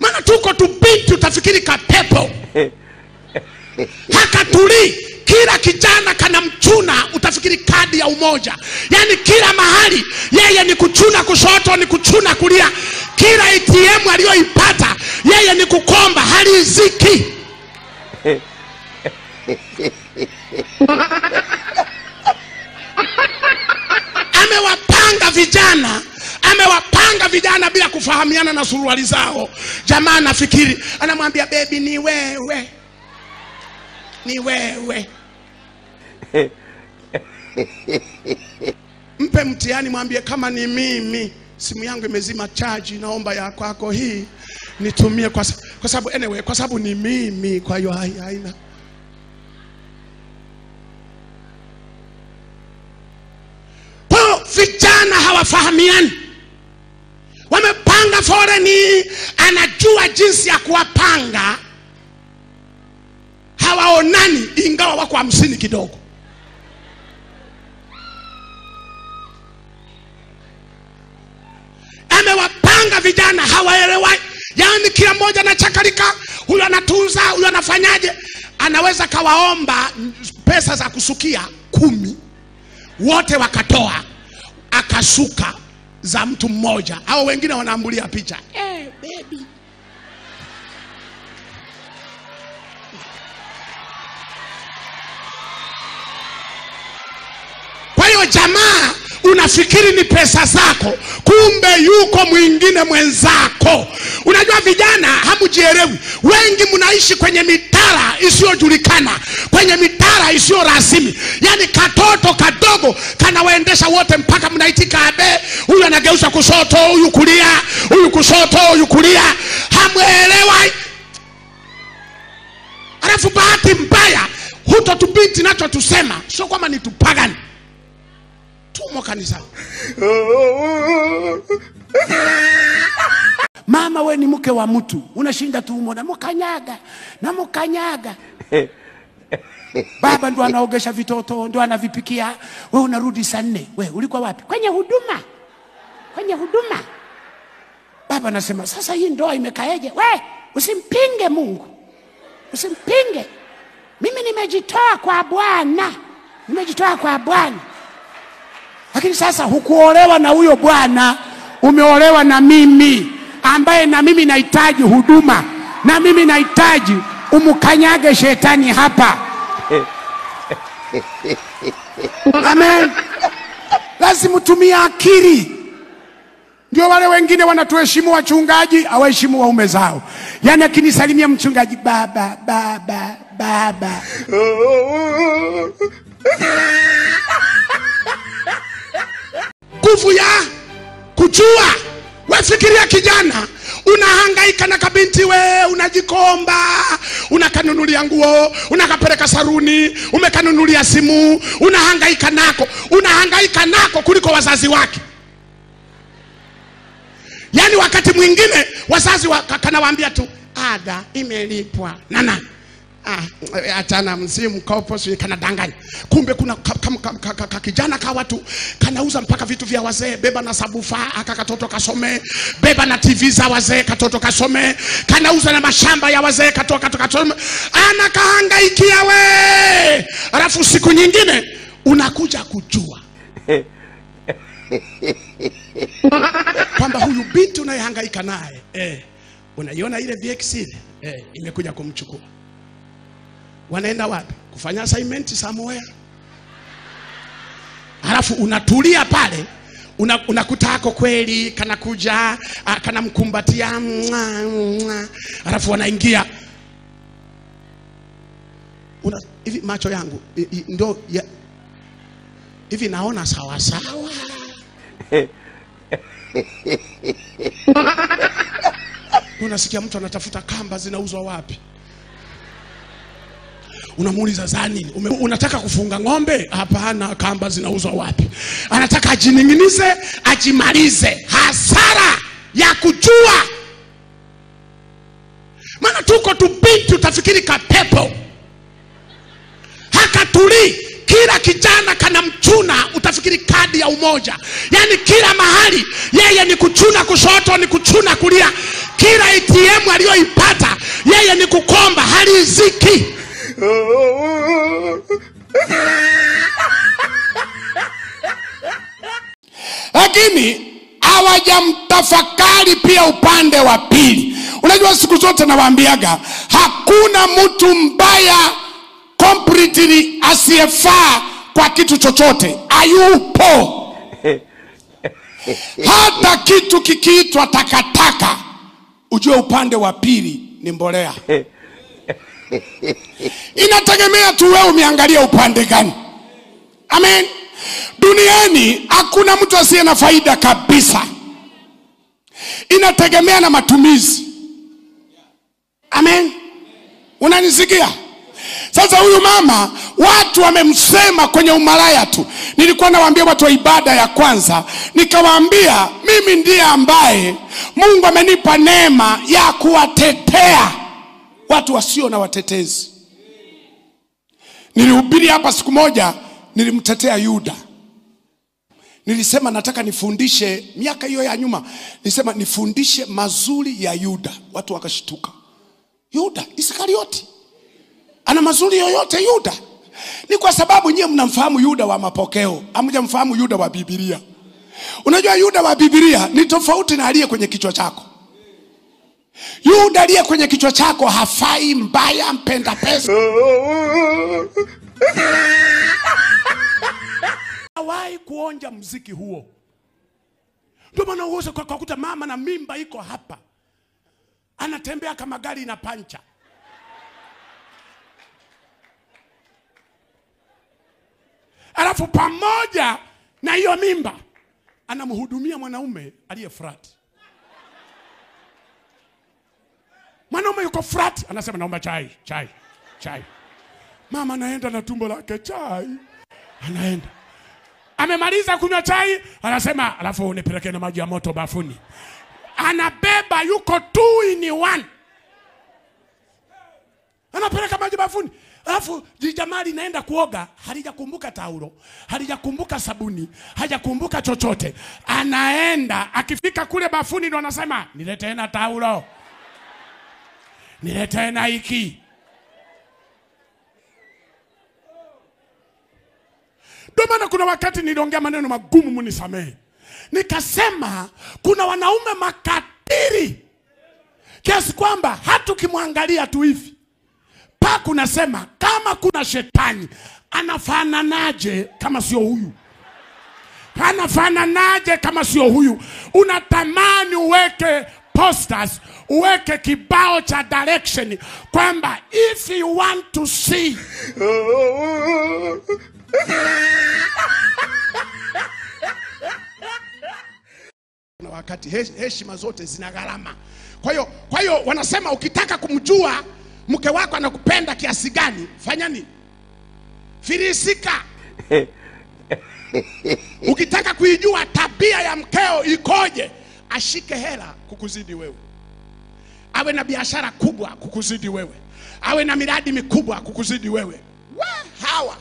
Maana tuko tubinti utafikiri kapepo. Hakatulii. Kila kijana kana mchuna utafikiri kadi ya umoja. Yani kila mahali yeye ni kuchuna kushoto, ni kuchuna kulia. Kila ATM aliyoipata yeye ni kukomba, haliziki. Amewapanga vijana, amewapanga vijana bila kufahamiana na suruali zao. Jamaa nafikiri anamwambia baby ni wewe. Ni wewe. Mpe mtihani, mwambie kama ni mimi simu yangu imezima charge, naomba ya kwako hii nitumie kwa sababu anyway, kwa sababu ni mimi, kwa hiyo haina. Kwa vijana hawafahamiani. Wamepanga foreni, anajua jinsi ya kuwapanga. Hawaonani ingawa wako 50 kidogo. Amewapanga vijana hawaelewani. Yaani kila mmoja anachakalika, huyu anatunza, huyu anafanyaje. Anaweza kawaomba pesa za kusukia 10, wote wakatoa, akasuka za mtu mmoja. Hao wengine wanaambulia picha. Baby. Kwa hiyo jamaa unafikiri ni pesa zako, kumbe yuko mwingine mwenzako. Unajua vijana hamujielewi. Wengi mnaishi kwenye mitara isiyojulikana, kwenye mitara isiyo rasmi. Yani katoto kadogo kanawaendesha wote mpaka mnaitika abe. Huyu anageuza kushoto, huyu kulia, huyu kushoto, huyu kulia. Hamuelewi. Alafu bahati mbaya hutotubinti nacho tusema sio kwamba ni tupagani. Tumo kanisa. Mama we ni mke wa mtu, unashinda tu umo na mkanyaga, na mkanyaga. Baba ndo anaogesha vitoto, ndo anavipikia. We unarudi saa 4. We ulikuwa wapi? Kwenye huduma. Kwenye huduma. Baba anasema sasa hii ndoa imekaeje? We usimpinge Mungu. Usimpinge. Mimi nimejitoa kwa Bwana. Nimejitoa kwa Bwana. Lakini sasa hukuolewa na huyo bwana, umeolewa na mimi, ambaye na mimi nahitaji huduma, na mimi nahitaji umkanyage shetani hapa. Amen. Lazima tumie akili. Ndio wale wengine wanatuheshimu wachungaji, hawaheshimu waume zao. Yaani akinisalimia mchungaji, baba, baba, baba. Nguvu ya kujua. Wafikiria kijana, unahangaika na kabinti we, unajikomba, unakanunulia nguo, unakapeleka saruni, umekanunulia simu, unahangaika nako, unahangaika nako kuliko wazazi wake. Yaani wakati mwingine wazazi kanawaambia tu ada imelipwa. Nana. Achana msimu mkopo sio kanadanganya. Kumbe kuna kijana ka watu kanauza mpaka vitu vya wazee, beba na sabufa aka katoto kasome, beba na TV za wazee katoto kasome, kanauza na mashamba ya wazee katoto kasome, anakahangaikia we. Alafu siku nyingine unakuja kujua kwamba huyu binti unayehangaika naye, unaiona ile VX ile, imekuja kumchukua. Wanaenda wapi? Kufanya assignment somewhere. Halafu unatulia pale, unakuta hako kweli kanakuja, kanamkumbatia, halafu wanaingia. Hivi macho yangu ndo hivi naona sawa sawa. Unasikia mtu anatafuta kamba zinauzwa wapi? Unamuuliza za nini? Unataka kufunga ng'ombe? Hapana, kamba zinauzwa wapi? Anataka ajininginize, ajimalize. Hasara ya kujua. Maana tuko tubinti utafikiri kapepo. Hakatulii. Kila kijana kana mchuna utafikiri kadi ya umoja. Yani kila mahali yeye ni kuchuna kushoto, ni kuchuna kulia. Kila Kila ATM aliyoipata yeye ni kukomba, haliziki. Lakini hawajamtafakari pia upande wa pili. Unajua siku zote nawaambiaga, hakuna mtu mbaya completely asiyefaa kwa kitu chochote. Hayupo. Hata kitu kikiitwa takataka, ujue upande wa pili ni mbolea. Inategemea tu wewe umeangalia upande gani. Amen. Duniani hakuna mtu asiye na faida kabisa. Inategemea na matumizi. Amen. Unanisikia? Sasa huyu mama watu wamemsema kwenye umalaya tu. Nilikuwa nawaambia watu wa ibada ya kwanza, nikawaambia mimi ndiye ambaye Mungu amenipa neema ya kuwatetea watu wasio na watetezi. Nilihubiri hapa siku moja, nilimtetea Yuda. Nilisema nataka nifundishe, miaka hiyo ya nyuma, nilisema nifundishe mazuri ya Yuda. Watu wakashtuka. Yuda Iskarioti ana mazuri yoyote Yuda? Ni kwa sababu nyie mnamfahamu Yuda wa mapokeo, hamjamfahamu Yuda wa Biblia. Unajua Yuda wa Biblia ni tofauti na aliye kwenye kichwa chako. Yuda aliye kwenye kichwa chako hafai, mbaya, mpenda pesa. Hawahi kuonja mziki huo. Ndio maana uweze kukuta mama na mimba iko hapa, anatembea kama gari ina pancha. Alafu pamoja na hiyo mimba anamhudumia mwanaume aliye frat. Mwanaume yuko frat, anasema naomba chai, chai, chai. Mama anaenda na tumbo lake chai. Anaenda. Amemaliza kunywa chai, anasema alafu unipeleke na maji ya moto bafuni. Anabeba, yuko 2 in 1. Anapeleka maji bafuni. Alafu jamaa linaenda kuoga, halijakumbuka taulo, halijakumbuka sabuni, hajakumbuka chochote. Anaenda, akifika kule bafuni ndo anasema niletee na taulo, niletee na hiki. Ndio maana kuna wakati niliongea maneno magumu, munisamehe. Nikasema kuna wanaume makatili kiasi kwamba hata ukimwangalia tu hivi paku nasema kama kuna shetani anafananaje kama sio huyu? Anafananaje kama sio huyu? Unatamani uweke posters, uweke kibao cha direction kwamba if you want to see. Na wakati heshima zote zina gharama. Kwa hiyo wanasema ukitaka kumjua mke wako anakupenda kiasi gani, fanya nini? Filisika. Ukitaka kuijua tabia ya mkeo ikoje, ashike hela kukuzidi wewe, awe na biashara kubwa kukuzidi wewe, awe na miradi mikubwa kukuzidi wewe. Hawa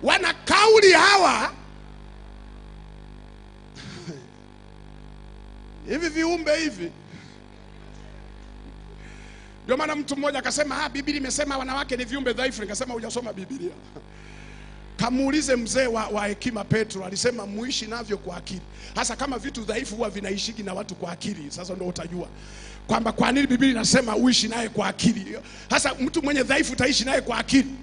wana kauli hawa. Hivi viumbe hivi. Ndio maana mtu mmoja akasema, Biblia imesema wanawake ni viumbe dhaifu. Nikasema hujasoma Biblia. Kamuulize mzee wa hekima Petro, alisema muishi navyo kwa akili. Hasa kama vitu dhaifu huwa vinaishiki na watu kwa akili, sasa ndio utajua kwamba kwa nini Biblia inasema uishi naye kwa akili. Hasa mtu mwenye dhaifu utaishi naye kwa akili.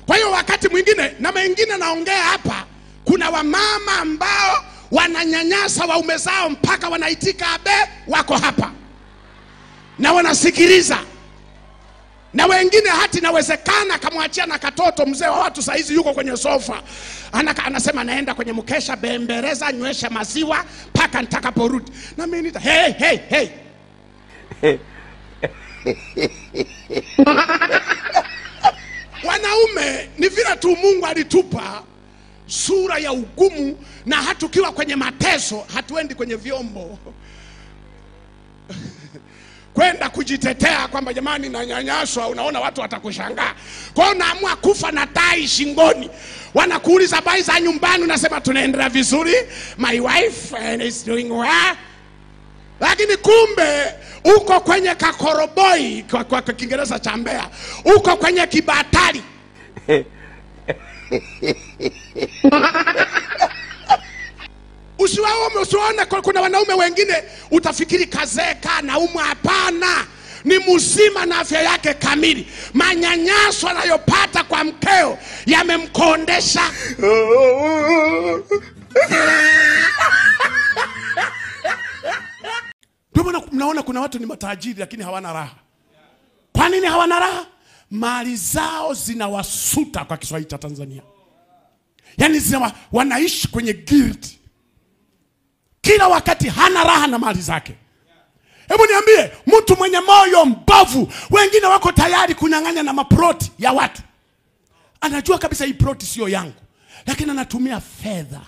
Kwa hiyo wakati mwingine na mengine naongea hapa, kuna wamama ambao wananyanyasa waume zao mpaka wanaitika abe, wako hapa na wanasikiliza. Na wengine hati inawezekana kamwachia na katoto, mzee wa watu saizi yuko kwenye sofa. Anasema naenda kwenye mkesha, bembeleza, nywesha maziwa mpaka nitakaporudi. Na mimi nita hey hey hey. Wanaume ni vile tu Mungu alitupa sura ya ugumu, na hatukiwa kwenye mateso hatuendi kwenye vyombo. kwenda kujitetea kwamba jamani nanyanyaswa, unaona watu watakushangaa. Kwa hiyo unaamua kufa na tai shingoni. Wanakuuliza habari za nyumbani, unasema tunaendelea vizuri, my wife is doing well. Lakini kumbe uko kwenye kakoroboi, kwa Kiingereza cha Mbeya, uko kwenye kibatari. Usiwaone kuna wanaume wengine utafikiri kazeeka na umwa. Hapana, ni mzima na afya yake kamili. Manyanyaso anayopata kwa mkeo yamemkondesha. Ndio maana mnaona kuna watu ni matajiri lakini hawana raha. Kwa nini hawana raha? Mali zao zinawasuta, kwa Kiswahili cha Tanzania. Yaani wanaishi kwenye guilt. Kila wakati hana raha na mali zake. Hebu niambie, mtu mwenye moyo mbovu, wengine wako tayari kunyang'anya na maproti ya watu. Anajua kabisa hii proti sio yangu, lakini anatumia fedha.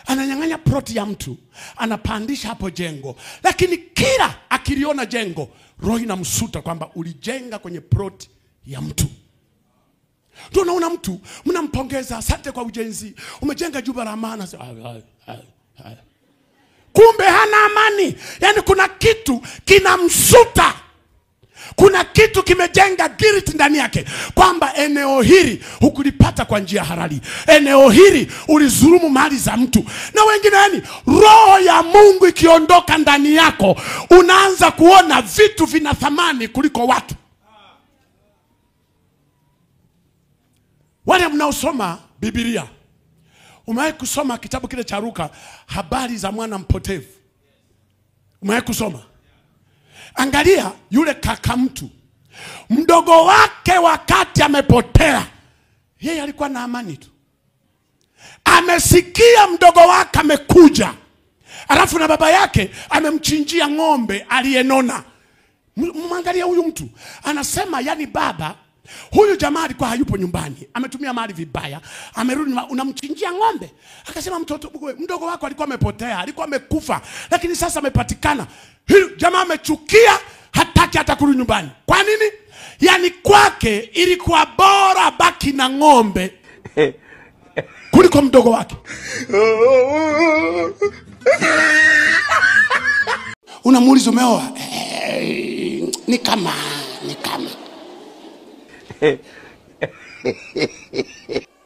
Ananyang'anya proti ya mtu, anapandisha hapo jengo. Lakini kila akiliona jengo, roho inamsuta kwamba ulijenga kwenye proti ya mtu. Tunaona mtu mnampongeza, asante kwa ujenzi, umejenga jumba la amana. Kumbe hana amani. Yaani kuna kitu kinamsuta. Kuna kitu kimejenga guilt ndani yake kwamba eneo hili hukulipata kwa njia halali, eneo hili ulizulumu mali za mtu. Na wengine, yani roho ya Mungu ikiondoka ndani yako, unaanza kuona vitu vina thamani kuliko watu. Wale mnaosoma Biblia, umewahi kusoma kitabu kile cha Luka, habari za mwana mpotevu? Umewahi kusoma? Angalia yule kaka mtu, mdogo wake wakati amepotea, yeye alikuwa na amani tu. Amesikia mdogo wake amekuja, alafu na baba yake amemchinjia ng'ombe aliyenona. Mwangalia huyu mtu, anasema yani baba huyu jamaa alikuwa hayupo nyumbani, ametumia mali vibaya, amerudi unamchinjia ng'ombe. Akasema mtoto mdogo wako alikuwa amepotea, alikuwa amekufa, lakini sasa amepatikana. Huyu jamaa amechukia, hataki hata kurudi nyumbani. Kwa nini? Yani kwake ilikuwa bora baki na ng'ombe kuliko mdogo wake. Unamuuliza umeoa? Ni kama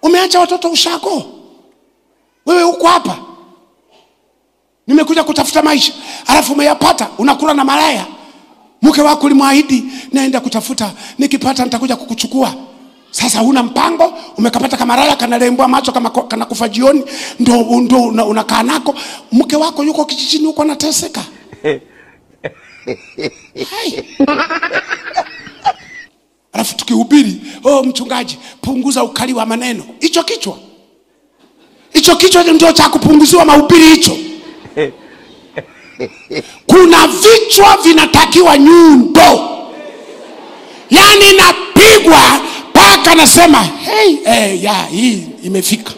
umeacha watoto ushako, wewe uko hapa, nimekuja kutafuta maisha, alafu umeyapata, unakula na malaya. Mke wako ulimwahidi naenda kutafuta, nikipata nitakuja kukuchukua. Sasa huna mpango, umekapata kama malaya kanalembwa macho kama kanakufa jioni, ndio unakaa nako. Mke wako yuko kijijini huko anateseka. Hai. Alafu tukihubiri, oh mchungaji, punguza ukali wa maneno. Hicho kichwa. Hicho kichwa ndio cha kupunguziwa mahubiri hicho. Kuna vichwa vinatakiwa nyundo. Yaani napigwa paka nasema, hey, ya hii imefika.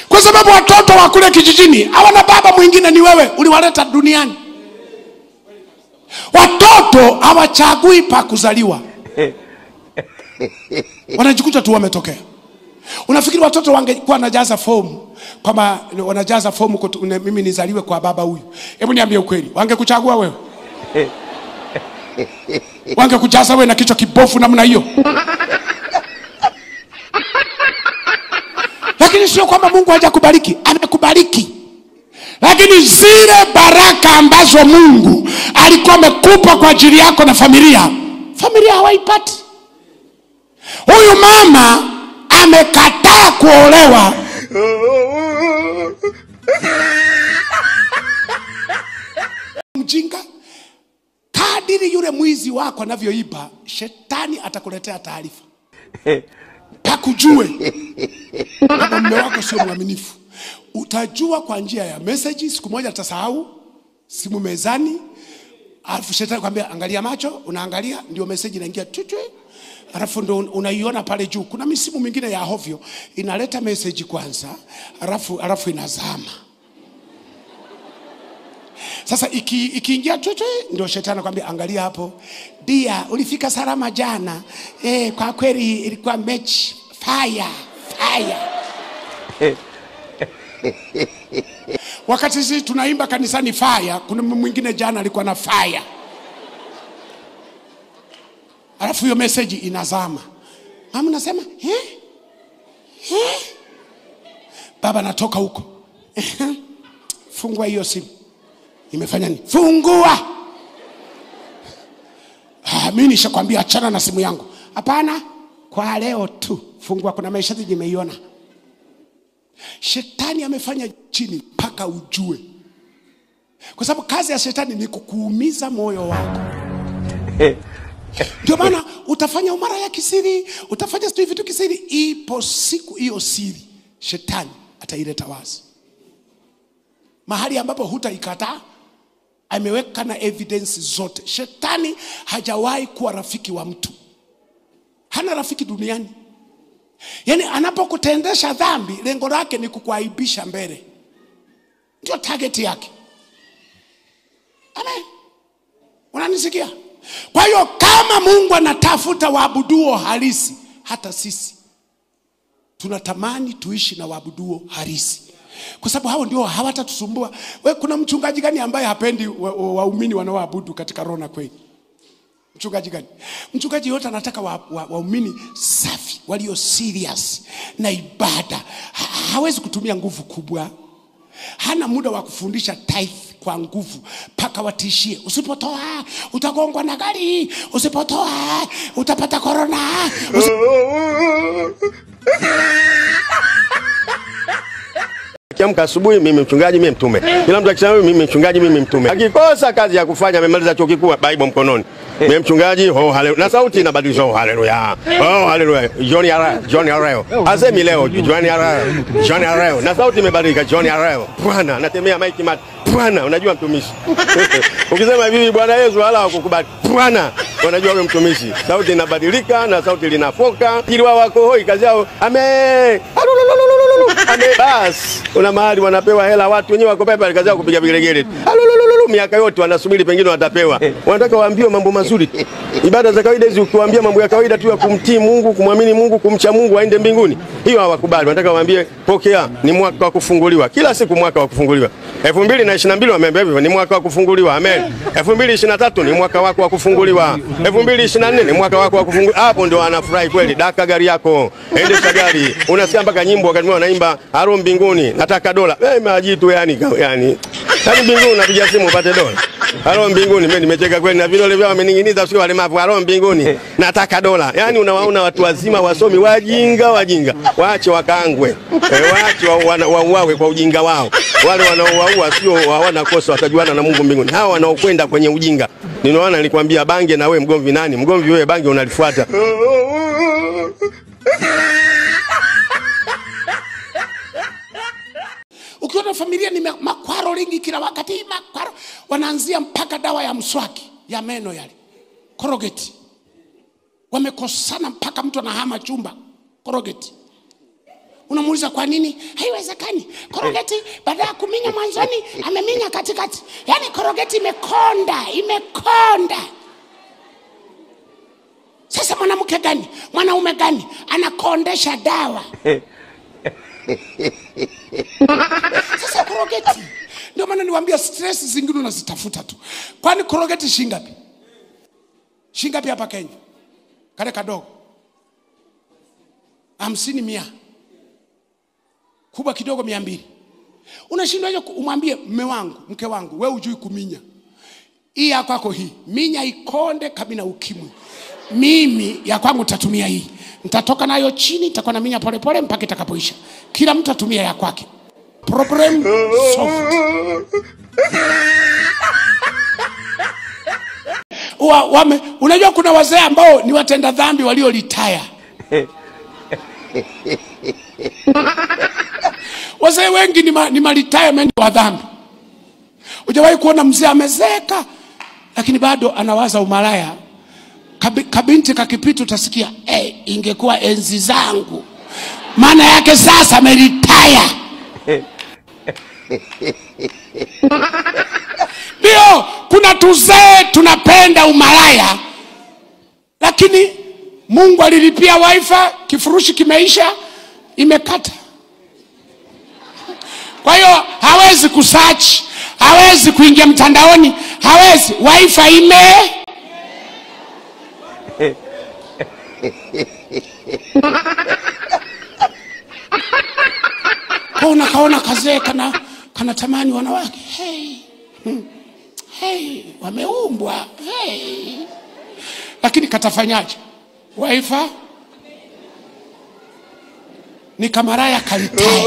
Kwa sababu watoto wa kule kijijini hawana baba mwingine, ni wewe uliwaleta duniani. Watoto hawachagui pa kuzaliwa. Wanajikuta tu wametokea. Unafikiri watoto wangekuwa wanajaza fomu kama wanajaza fomu mimi nizaliwe kwa baba huyu? Hebu niambie ukweli, wangekuchagua wewe? Wangekujaza wewe na kichwa kibofu namna hiyo? Lakini sio kwamba Mungu hajakubariki, amekubariki. Lakini zile baraka ambazo Mungu alikuwa amekupa kwa ajili yako na familia, familia hawaipati. Huyu mama amekataa kuolewa. Mjinga, kadiri yule mwizi wako anavyoiba, shetani atakuletea taarifa. Pakujue kama mume wako sio mwaminifu. Utajua kwa njia ya message. Siku moja atasahau simu mezani, alafu shetani kwambia angalia macho, unaangalia ndio message inaingia tutwe, alafu ndio unaiona pale juu. Kuna misimu mingine ya hovyo inaleta message kwanza, alafu inazama. Sasa ikiingia tu ndio shetani anakuambia angalia hapo. Dia, ulifika salama jana. Kwa kweli ilikuwa match fire, fire. Wakati sisi tunaimba kanisani fire, kuna mwingine jana alikuwa na fire. Alafu hiyo message inazama. Mama nasema, "Eh? Eh?" Baba natoka huko. Fungua hiyo simu. Imefanya nini? Fungua. Mimi nishakwambia achana na simu yangu. Hapana, kwa leo tu. Fungua, kuna message nimeiona. Shetani amefanya chini mpaka ujue. Kwa sababu kazi ya shetani ni kukuumiza moyo wako. Ndio maana utafanya umara ya kisiri, utafanya sijui vitu kisiri, ipo siku hiyo siri shetani ataileta wazi. Mahali ambapo hutaikataa, ameweka na evidence zote. Shetani hajawahi kuwa rafiki wa mtu. Hana rafiki duniani. Yaani anapokutendesha dhambi, lengo lake ni kukuaibisha mbele. Ndio target yake. Amen. Unanisikia? Kwa hiyo kama Mungu anatafuta waabuduo halisi, hata sisi tunatamani tuishi na waabuduo halisi. Kwa sababu hao ndio hawatatusumbua. We, kuna mchungaji gani ambaye hapendi waumini wanaoabudu katika roho na kweli? Mchungaji gani? Mchungaji yote anataka waumini safi, walio serious na ibada. Hawezi kutumia nguvu kubwa. Hana muda wa kufundisha tithe kwa nguvu paka watishie. Usipotoa utagongwa na gari, usipotoa utapata corona. Kiamka asubuhi, mimi mchungaji, mimi mtume. Kila mtu akisema mimi mchungaji, mimi mtume. Akikosa kazi ya kufanya, amemaliza chuo kikuu, Bible mkononi. Mimi mchungaji, oh haleluya. Na sauti inabadilishwa, oh haleluya. Oh haleluya. Johnny Arroyo, Johnny Arroyo. Asemi leo Johnny Arroyo, Johnny Arroyo. Na sauti imebadilika, Johnny Arroyo. Bwana, natemea maiki mat. Bwana, unajua mtumishi. Ukisema hivi Bwana Yesu wala hakukubali. Bwana, unajua wewe mtumishi. Sauti inabadilika na sauti linafoka. Ili wao wako hoi kazi yao. Amen. Ame bas. Kuna mahali wanapewa hela watu wenyewe wako pepa kazi yao kupiga vigelegele. Alolololo, miaka yote wanasubiri pengine watapewa. Wanataka waambiwe mambo mazuri. Ibada za kawaida hizi ukiwaambia mambo ya kawaida tu ya kumtii Mungu, kumwamini Mungu, kumcha Mungu aende mbinguni, hiyo hawakubali. Wanataka waambie pokea, ni mwaka wa kufunguliwa. Kila siku mwaka wa kufunguliwa. 2022 wameambia hivyo, ni mwaka wa kufunguliwa. Amen. 2023 ni mwaka wako wa kufunguliwa. 2024 ni mwaka wako wa kufunguliwa. Hapo ndio wanafurahi kweli. Daka gari yako, endesha gari. Unasikia mpaka nyimbo wakati wanaimba haro mbinguni, nataka dola. Majitu yani. Yaani mbinguni unapiga simu upate dola. Haro mbinguni, mimi nimecheka kweli na vidole vyao wamening'iniza, sio walemavu. Haro mbinguni, nataka dola. Yaani unawaona watu wazima wasomi wajinga wajinga. Waache wakaangwe. Waache wauawe kwa ujinga wao. Wale wanaowaua sio hawana kosa, watajuana na Mungu mbinguni. Hawa wanaokwenda kwenye ujinga. Ninaona nilikwambia bange na wewe mgomvi nani? Mgomvi wewe bange unalifuata. Ukiona familia ni makwaro lingi kila wakati, makwaro wanaanzia mpaka dawa ya mswaki ya meno yale. Colgate. Wamekosana mpaka mtu anahama chumba. Colgate. Unamuuliza kwa nini? Haiwezekani. Colgate baada ya kuminya mwanzoni ameminya katikati. Yaani Colgate imekonda, imekonda. Sasa mwanamke gani? Mwanaume gani anakondesha dawa? Sasa Colgate. Ndio maana niwaambia stress zingine unazitafuta tu. Kwani Colgate shilingi ngapi? Shilingi ngapi hapa Kenya? Kale kadogo. 50 100. Kubwa kidogo 200. Unashindwa umwambie mume wangu, mke wangu, wewe hujui kuminya. Hii ya kwako hii, minya ikonde kabina ukimwi. Mimi ya kwangu nitatumia hii. Nitatoka nayo chini, nitakuwa na minya pole pole mpaka itakapoisha. Kila mtu atumia ya kwake. Problem solved. Unajua kuna wazee ambao ni watenda dhambi walio retire. Wazee wengi ni ma-retirement wa dhambi. Hujawahi kuona mzee amezeeka lakini bado anawaza umalaya. Kabinti kakipita utasikia, ingekuwa enzi zangu. Maana yake sasa ameretire. Ndio, kuna tuzee tunapenda umalaya, lakini Mungu alilipia wifi, kifurushi kimeisha, imekata. Kwa hiyo hawezi kusearch, hawezi kuingia mtandaoni, hawezi, wifi ime. Kaona kaona kazee kana tamani wanawake. Hey. Hey, wameumbwa. Hey. Lakini katafanyaje? Wifi ni kamaraya kalitae.